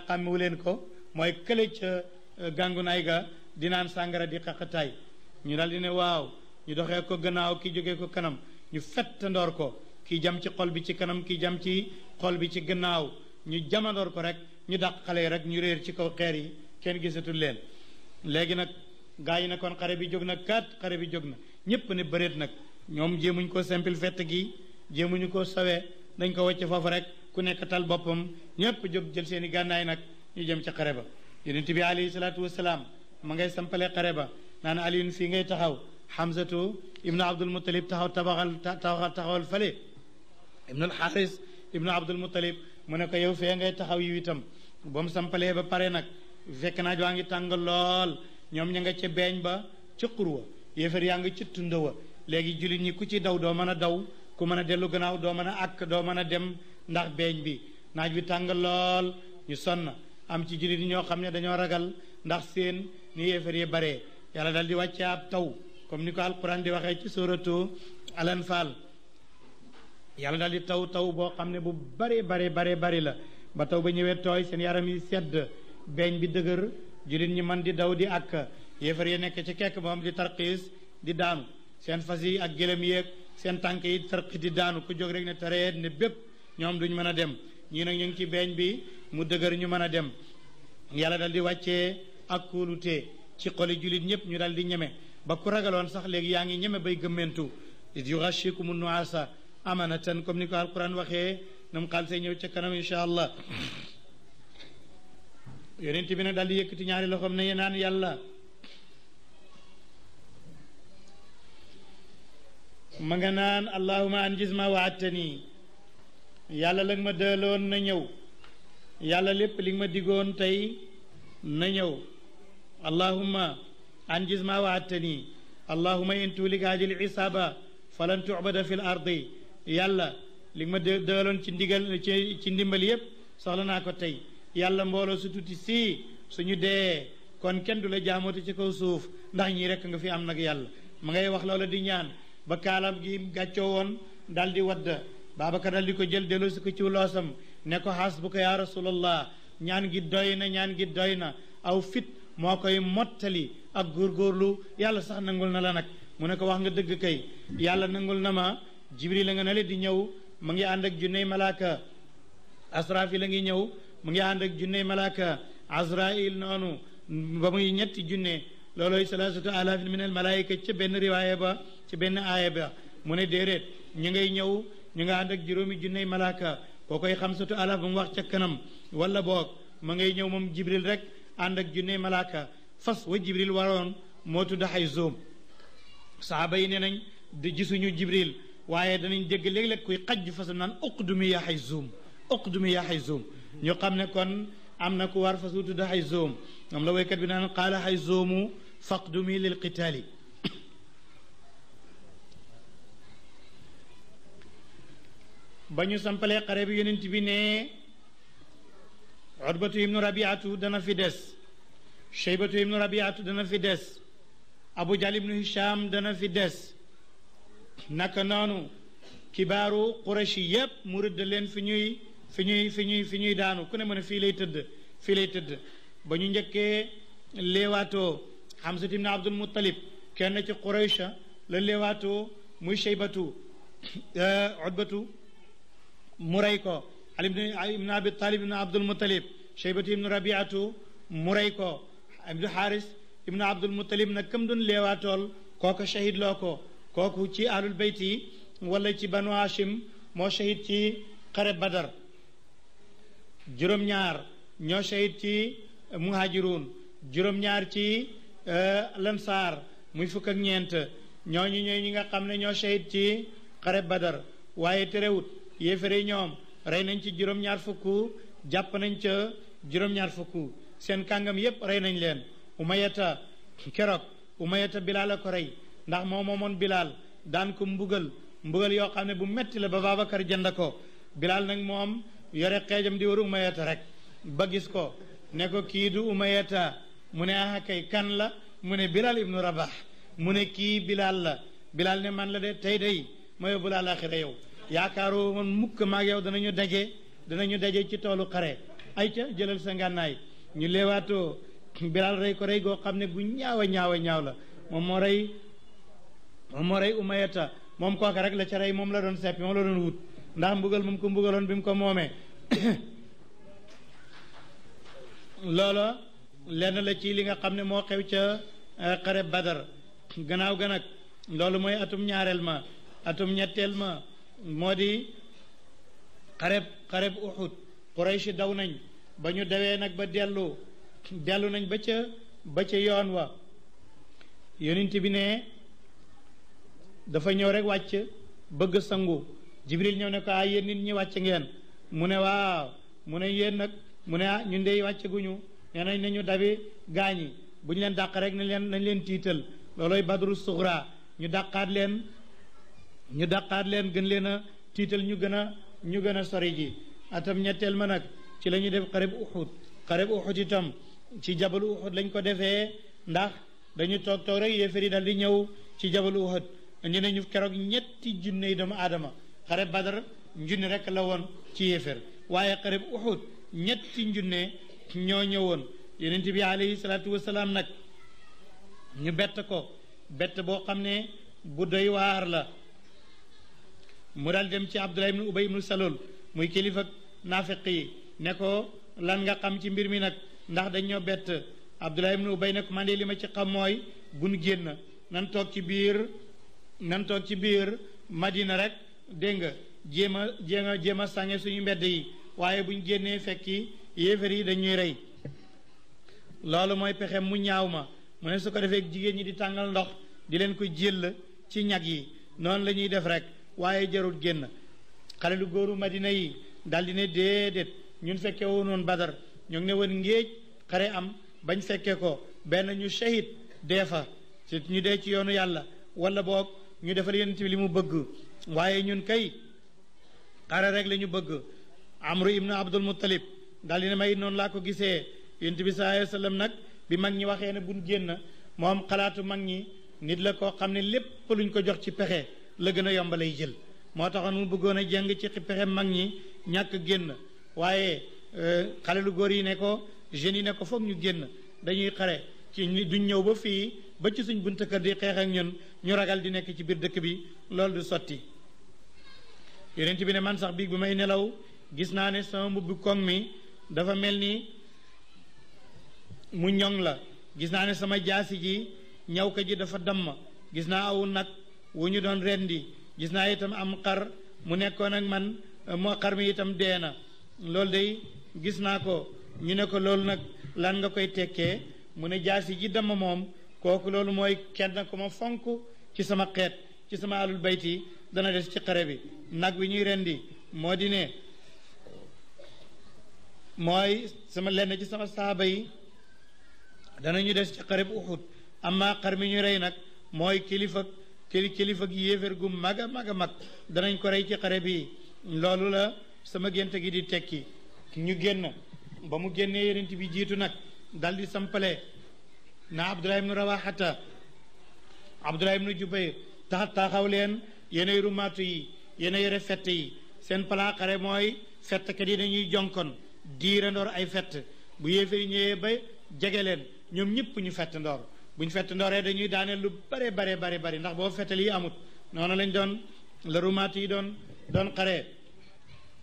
xàmmewu leen ko mooy kële ca gàngunaay ga di naan sàngara di xaqataay ñu daal di ne waaw ñu doxee ko gannaaw ki jógee ko kanam ñu fett ndoor ko kii jam ci xol bi ci kanam kii jam ci xol bi ci gannaaw ñu jamandoor ko rek ñu dàq xale yi rek ñu réer ci kaw xeer yi kenn gisatul leen léegi nag gaa yi ne kon xare bi jóg na xare bi jóg na ñépp ne bëreet nag ñoom jéemuñ ko simple fett gi jéemuñu ko sawee dañ ko wàcc foofu rek ku nekk tal boppam ñépp jóg jël seeni gànnaay nag ñu jëm ca xare ba yonent bi alayhi salaatu wasalaam ma ngay sampale xare ba naan aliyun fii ngay taxaw Hamzatu ibnu Abdul Muttalib taxawal fale ibnu alxaaris ibnu Abdul Muttalib mu ne ko yow fee ngay taxaw yi itam ba mu sampalee ba pare nag fekk naaj waa ngi tàng lool ñoom ña nga ca beeñ ba ca xurwa yéefar yaa ngi ci tunda wa léegi jullit ñi ku ci daw doo mën a daw ku mën a dellu gannaaw doo mën a àkk doo mën a dem ndax beeñ bi naaj bi tàng lool ñu sonn am ci jullit ñi ñoo xam ne dañoo ragal ndax seen ni yéefar yi baree yàlla dal di wàcce ab taw comme ni ko alquran di waxee ci suratu al-Anfal yàlla dal di taw boo xam ne bu bari la ba taw ba ñëwee tooy seen yaram yi sedd beeñ bi dëgër jullit ñi man di daw di ak yéefar yi nekk ci kekk moom di tarxiis di daanu seen fas yi ak gëlëm yeeg seen tànk yi tarxis di daanu ku jóg rek ne tareet ne bépp ñoom duñ mën a dem ñii nag ñu ngi ci beeñ bi mu dëgër ñu mën a dem yàlla dal di wàccee ak kóolute ci xoli jullit ñëpp ñu dal di ñeme ba ku ragaloon sax léegi yaa ngi ñeme bay gëmmentu id yughashikumu nuasa amanatan comme ni ko alquran waxee nam xaal see ñëw ca kanam insha allah yonent bi nag dal di yëkkati ñaari loxoom ne naan yàlla ma nga naan allahuma anjiz ma waadtani yàlla la nga ma dëloon na ñëw yàlla lépp li nga ma digoon tey na ñëw allahuma anjiz ma waadtani allahuma in tuhlik haadihi al isaaba falan tu'bada fi l ardi yàlla li nga ma dëloon ci ndigal ci ndimbal yépp soxla naa ko tey yàlla mbooloo su tuuti sii suñu dee kon kenn du la jaamooti ci kaw suuf ndax ñii rekk nga fi am nag yàlla ma ngay wax loola di ñaan ba kaalam gi gàccoo woon dal di wadd Babacar dal di ko jël dellu si ko ci loosam ne ko hasbuka ya rasulallah ñaan gi doy na aw fit moo koy mottali ak góorgóorlu yàlla sax nangul na la nag mu ne ko wax nga dëgg kay yàlla nangul na ma jibril la nga ne le di ñëw mu ngi ànd ak junney malaaka asrafil la ngi ñëw mu ngi ànd ak junney malaaka azrail noonu ba muy ñetti junne looloy salaasatu alaafin min al malaayika ci benn riwaaya ba ci benn aaya ba mu ne déedéet ñu ngay ñëw ñu nga ànd ak juróomi junney malaaka koo koy xamsatu alaaf ba mu wax ca kanam wala boog ma ngay ñëw moom jibril rek ànd ak junney malaaka fas wa jibril waroon moo tudd Hayzoom saaba yi ne nañ di gisuñu jibril waaye danañ dégg léeg-léeg kuy xajju fasam naan uqdumi ya Hayzoom uqdumi ya Hayzoom ñu xam ne kon am na ku war fas wu tudd Hayzoom moom la waykat bi naan qaala Hayzoomu faqdumi lil qitaali ba ñu sampalee xare bi yonent bi ne Utbatu ibnu Rabiatu dana fi des Shaybatu ibnu Rabiatu dana fi des Abu Jahl ibnu Hisham dana fi des naka noonu kibaaru Quraysh yépp mu rëdd leen fi ñuy daanu ku ne mu ne fii lay tëdd ba ñu njëkkee leewaatoo Hamza ibn Abdul Muttalib kenn ci Quraysh la leewaatoo muy Shaybatu Utbatu mu rey ko Ali ibn Abi Talib ibn Abdul Muttalib Shaybatu ibn Rabiatu mu rey ko Abdu Haris ibn Abdul Muttalib nag kam doon leewaatool kooku shahid loo ko kooku ci ahlul bayt yi wala ci banu Hashim moo shahid ci xare Badar juróom-ñaar ñoo shahid ci muhajirun juróom-ñaar ci lansaar muy fukk ak ñeent ñooñu ñooy ñi nga xam ne ñoo shahid ci xare Badar waaye terewut yéefare ñoom rey nañ ci juróom-ñaar fukk jàpp nañ ca juróom-ñaar fukk seen kàngam yépp rey nañ leen Umayata keroog Umayata Bilaal a ko rey ndax moo moomoon Bilaal daan ko mbugal yoo xam ne bu metti la ba Babacar jënd ko Bilaal nag moom yore xeejam di war Umayata rek ba gis ko ne ko kii du Umayata mu ne ah kay kan la mu ne Bilaal ibnu Rabax mu ne kii Bilaal la Bilaal ne man la de tey day ma yóbbu la àllaaxira yow yaakaaroo man mukk maag yow danañu daje ci toolu xare ay ca jëlal sa ngànnaay ñu leewaatoo Bilaal rey ko rey goo xam ne gu ñaaw a ñaaw a ñaaw la moom moo rey Umayata moom kooka rek la ca rey moom la doon seppi moom la doon wut ndax mbugal moom ko mbugaloon bi mu ko moomee loola lenn la ci li nga xam ne moo xew ca xare Badar gannaaw ga nag loolu mooy atum ñaareel ma atum ñetteel ma moo di xareb Uhud Quraysh daw nañ ba ñu dawee nag ba dellu nañ ba ca yoon wa yonent bi ne dafa ñëw rek wàcc bëgg sangu Jibril ñëw ne ko yéen nit ñi wàcc ngeen mu ne waaw mu ne yéen nag mu ne ñun dey wàcc guñu nee nañ nañu dabi gaañi bu ñu leen dàq rek nañ leen tiital looloy badru sugra ñu dàqaat leen gën leen a tiital ñu gën a sori ji atam ñetteel ma nag ci la ñuy def xareb Uhud itam ci jabalu Uhud lañ ko defee ndax dañu toog rek yéefar yi dal di ñëw ci jabalu Uhud indi nañu keroog ñetti junne yi doomu aadama xareb Badar junne rek la woon ci yéefar waaye xareb Uhud ñetti junne ñoo ñëwoon yonent bi alayhi salaatu wasalaam nag ñu bett boo xam ne bu doy waar la mu dal dem ci Abdullah ibnu Ubay ibnu Salul muy kilifa naafiq yi ne ko lan nga xam ci mbir mi nag ndax dañ ñoo bett Abdullah ibnu Ubay ne ko man de li ma ci xam mooy bu nu génn nan toog ci biir Madina rek dégg nga jéem a sànge suñu mbedd yi waaye buñ génnee fekki yéefar yi dañuy rey loolu mooy pexem mu ñaaw ma mu ne su ko defee jigéen ñi di tàngal ndox di leen ko jël ci ñag yi noonu la ñuy def rek waaye jarul génn xale lu góoru Madina yi daal di ne déedéet ñun fekkee woon Badar ñoo ngi ne woon ngéej xare am bañ fekkee ko benn ñu shahid dee fa ci ñu dee ci yoonu yàlla wala boog ñu defal yonent bi li mu bëgg waaye ñun kay xare rek la ñu bëgg Amru ibnu Abdul Muttalib daal di ne may noonu laa ko gisee yonent bi sallallahu alayhi wa sallam nag bi mag ñi waxee ne buñ génn moom xalaatu mag ñi nit la koo xam ne lépp luñ ko jox ci pexe la gën a yomb lay jël moo taxoon mu bëggoon a jàng ci pexe mag ñi ñàkk génn waaye xale lu góor yi ne ko jeunes yi ne ko foog ñu génn dañuy xare ci duñ ñëw ba fii ba ci suñ buntu kër di xeex ak ñun ñu ragal di nekk ci biir dëkk bi loolu du sotti yonent bi ne man sax biig bi may nelaw gis naa ne sama mbubb koŋ mi dafa mel ni mu ñoŋ la gis naa ne sama jaasi ji ñaw ka ji dafa damm gis naa aw nag wu ñu doon rendi gis naa itam am xar mu nekkoon ak man moo xar mi itam dee na loolu day gis naa ko ñu ne ko loolu nag lan nga koy tekkee mu ne jaasi ji damm moom kooku loolu mooy kenn ko ma fonk ci sama xeet ci sama alul bayti dana des ci xare bi nag wi ñuy rendi moo di ne mooy sama lenn ci sama saaba yi danañu des ci xare bu Uhud amma xar mi ñu rey nag mooy kilifa gi yéeféer gu mag a mag danañ ko rey ci xare bi loolu la sama gént gi di tekki ñu génn ba mu génnee yonent bi jiitu nag dal di sampale na Abdullah ibnu Rawaxata Abdullah ibnu Jubayr taxaw leen yéenay rumaatu yi yéena yore fett yi seen plan xare mooy fettkat yi dañuy jonkon diire ndoor ay fett bu yéeféer yi ñëwee ba jege leen ñoom ñëpp ñu fett ndoor buñ fett ndooree dañuy daaneel lu bari ndax boo fettal yi amut noonu lañ doon la rumaatu yi doon xare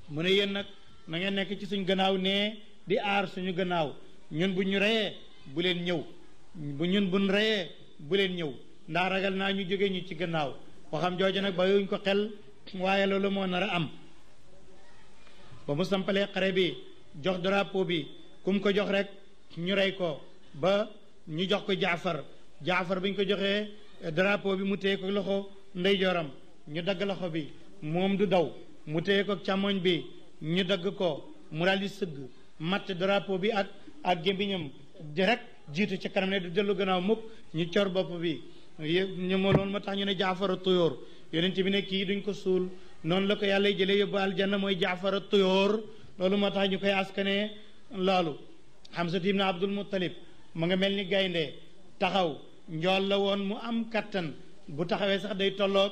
mu ne yéen nag na ngeen nekk ci suñ gannaaw nee di aar suñu gannaaw ñun bu ñu reyee bu leen ñëw buñ reyee bu leen ñëw ndax ragal naa ñu jóge ñu ci gannaaw waxam jooju nag ba yuñ ko xel waaye loolu moo nar a am ba mu sampalee xare bi jox drapeau bi kum ko jox rek ñu rey ko ba ñu jox ko jaafar bi ñu ko joxee drapeau bi mu téye ko loxo ndeyjooram ñu dagg loxo bi moom du daw mu téye ko càmmoñ bi ñu dagg ko mu daal di sëgg matt drapeau bi ak gémmiñam direct jiitu ci kanam ne du dellu gannaaw mukk ñu cor bopp bi ñu moo loolu moo tax ñu ne jaafara tuyóor yonent bi ne kii duñ ko suul noonu la ko yàlla jëlee yóbbu aljanna mooy jaafara tuyóor loolu moo tax ñu koy askanee loolu Hamza ibn Abdul Muttalib mu nga mel ni gaynde taxaw njool la woon mu am kattan bu taxawee sax day tolloog